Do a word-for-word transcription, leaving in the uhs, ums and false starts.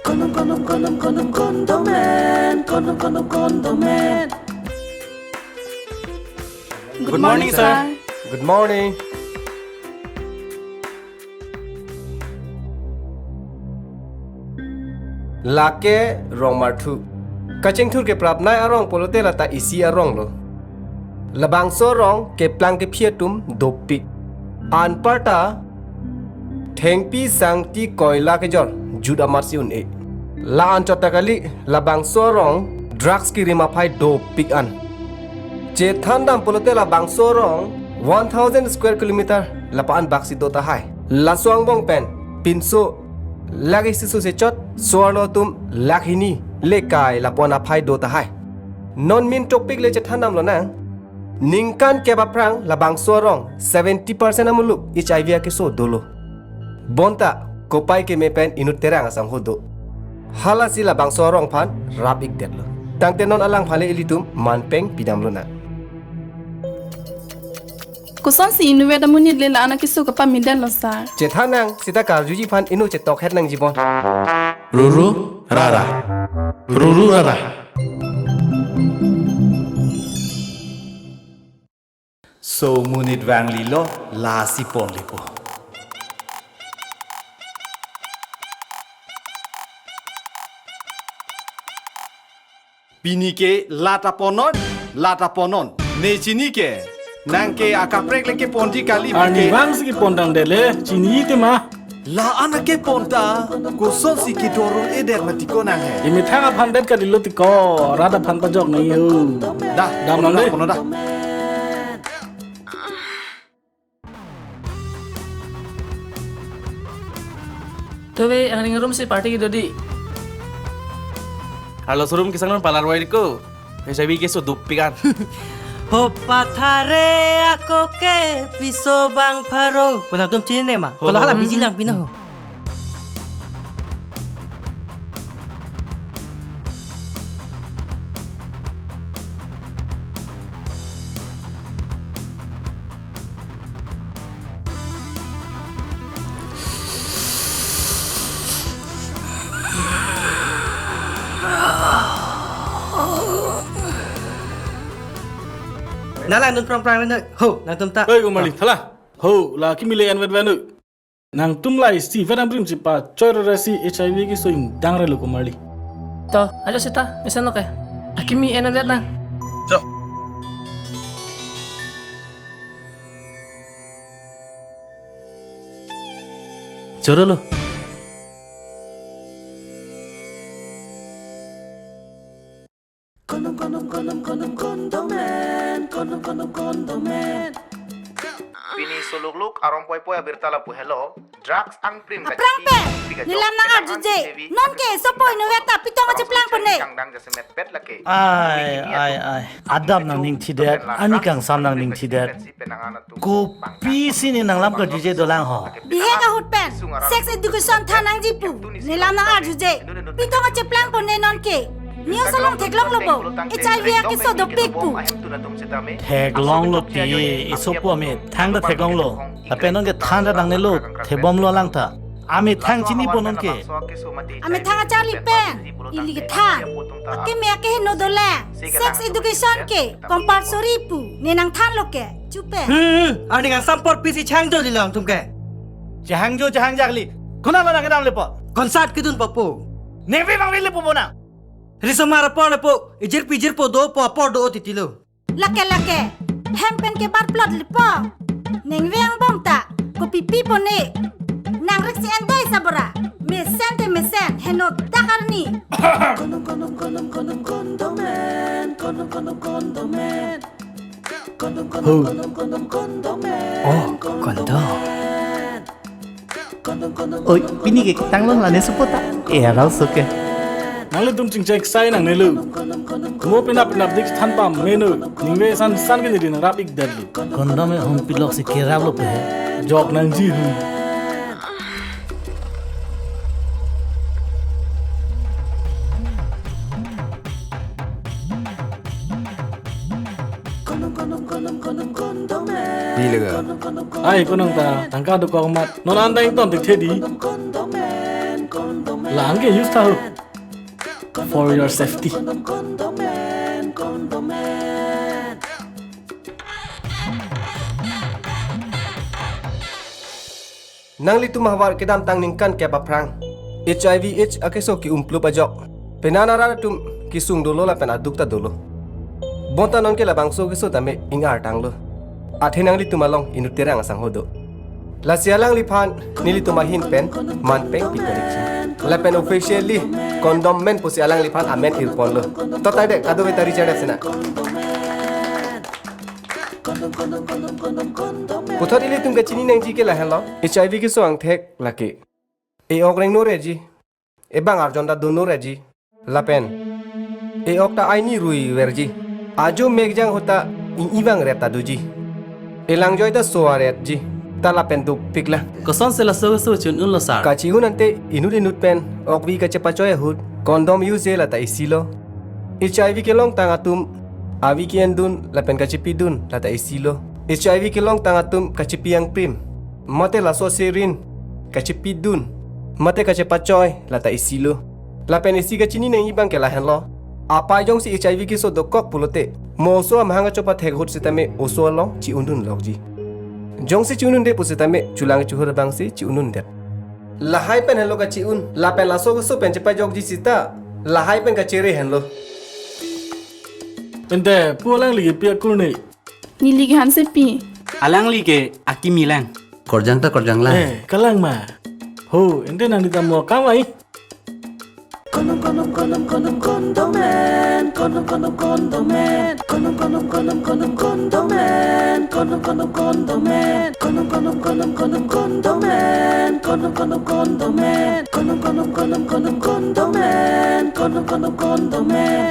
Kondom, kondom, kondom, kondom, kondomen. Kondom, kondom, kondomen. Good morning, sir. Good morning. Lake Rongmarthu. Kachingthur ke prapnai arong pulote lata isi arong lo. Labangso arong keplang kephi atum dopik. Anparta thengpi sangti koila kejor jut amatsi un-e. La-an chot ta kali, labangso arong drugs kirim aphai dopik an. Chethandam pulote labangso arong one thousand square kilometer lapu-an baksi do tahai. Laso angbong pen pinso lakh isi sose chot, so-arlo atum lakh hini lekai lapu-an aphai do tahai. Non min tokpik le chethandam lonang. Ningkan kep aphrang labangso arong seventy percent amuluk H I V akeso dolo. Bonta kopai keme pen inut Terang asangho do. Halasi labangso arong aphan rap-ikdetlo. Tangte non alangphan le ilitum manpeng pidam lonang. Kosonsi inutvet amonit le la-an akeso kapamidetlo, sir? Chethan nang, seta karjuji aphan inut chetok het nangji bon. Ruru rara. Ruru rara. So monit vanglilo, lasi ponlepo. Pini ke lata ponnon, lata ponnon. Ne chini ke, nang ke akaprek le keponji kali. Arni pike vangsi kepon tangdet le, chini tema. La-an akeponta, kosonsi kedo un-edet mati ko nang he. Imethang aphan det kalilo tiko, rat aphan pajok nangji ho. Dah, dam nang dei. Ponnon dah. Tove, angring room si party kedo dei. Arloso room kesang non palarwai ko. H I V keso dopik an. Ho pathare ako ke piso bang pharo. Ko nangtum chinine ma? Ho, ho. Ko la hala biji lang pino ho. Nang langdun prongprong le noi. Ho, nangtum ta. Oi, Ko Marli, thala. Ho, la kimi le envet vet noi. Nangtum la isi vet ambrim si pachoi rore si H I V keso ingdang relo, Ko Marli. To, ajo seta, mesenlo ke. Akimi envet nang. Jo. Chorolo. Kondom, kondom, kondom, kondom, kondomen. Kondom, kondom, kondomen. Pini sulukluk arong poipoi abirta lapu helo. Drugs angprim aphrang pen, nelam nang-arjuje. Non ke sopo inutvet ta pitong acheplang pon ne. Kangdang jasemet pet lake. Ai, ai, ai. Adam nangning thidet, ani kangsam nangning thidet. Kopisi ne nanglam karjuje dolang ho. Bihek ahut pen sex education than nangji pu nelam nang-arjuje. Pitong acheplang pon ne non ke. News along theklonglo bo, H I V akeso dopik pu. Theklonglo ti, isopo amethang ta theklonglo. Lapen non ke than ta nangnelo, thebomlo alang ta. Amethang chinipo non ke. Amethang acharli pen, ili kethan. Akeme akeheno dolang. Sex education ke compulsory pu ne nangthanlo ke. Chupe. Hmm, arni kangsam apor pisi chehangjo li lang tum ke. Chehangjo, chehangja kali. Konat lo nang kedam lepo? Concert kedun papo. Nengve bang lepo bo nang. Risomar apor lepo, ijirpi ijirpo dopo apor do titilo. Lake lake, hem pen ke barplot lepo. Nengve angbong ta, kopipi pon ne. Nang riksi endai sabora. Mesen te mesen, heno dak arni. Kondom, kondom, kondom, kondom, kondomen. Kondom, kondom, kondomen. Kondom, kondom, kondom, kondom, kondomen. Oh, kondom. Oi, pini ke ketang long lane sopo ta. Eh, arau soke. Nanglitum chingchek sai nangnelo. Mo penap penap dik than pameno. Ningve san san ke neli nangrap-ikdetlo. Kondom e hom pilok si keraplo pe. Jok nangji hu. Di lega. Ai, konang ta, tangka dokok amat. Non an dang ton tik the di. Lang ke use tha ho. For your safety. Nanglitum ahavar kedamtang ningkan kep aphrang H I V H akeso ke-umplup ajok, penang arat atum kesung dolo lapen aduk ta dolo. Bonta nonke labangso keso tame ing-artanglo. Athe nanglitum along inut Terang asangho do. Lasi alangliphan nelitum ahin pen manpeng pi kolikji. Lapen officially condom men pusi alangliphan amen irponlo. To tai dek, ado beta Richard sena. Puthot ilitum kachini nangji ke lahenlo. H I V keso angthek lake e-ok rengno reji, ebang arjon ta dono reji. Lapen e-ok ta aini rui verji. Ajo mekjang ahut ta ing-i vang ret ta doji. Elangjoi ta so aretji. Ta lapen dopikla. Kosonsi laso keso chi-un-unlo sir? Kachi-un ante inut inut pen okvi kachepachoi ahut condom use-je lata isilo. H I V kelongtang atum avi ke-endun lapen kachepidun lata isilo. H I V kelongtang atum kachepi angprim, mate laso sirin kachepidun, mate kachepachoi lata isilo. Lapen isi kachini nangji abang ke lahenlo. Apei jongsi H I V keso dokok pulote, mo oso amahang kachopathek ahut sitame oso along chi-undun lokji. Jongsi chi-undunde pusitame chulang chuhur abangsi chi-undundet. Lahai pen henlo kachi-un, lapen laso keso pen chepajokji sita lahai pen kachere henlo. Ante pu alangli ke pi akur ni? Neli ke Hansepi. Alangli ke akimi lang. Korjang ta korjang lang. Eh, kalang ma. Ho, ante nangli ta mo kangvai. Condom, condom, condom, condom, condom man. Condom, condom, condom man. Condom, condom, condom, condom, condom man. Condom, condom, condom man. Condom, condom, condom, condom, condom man. Condom, condom, condom man. Condom, condom, condom, condom, condom man. Condom, condom, condom man.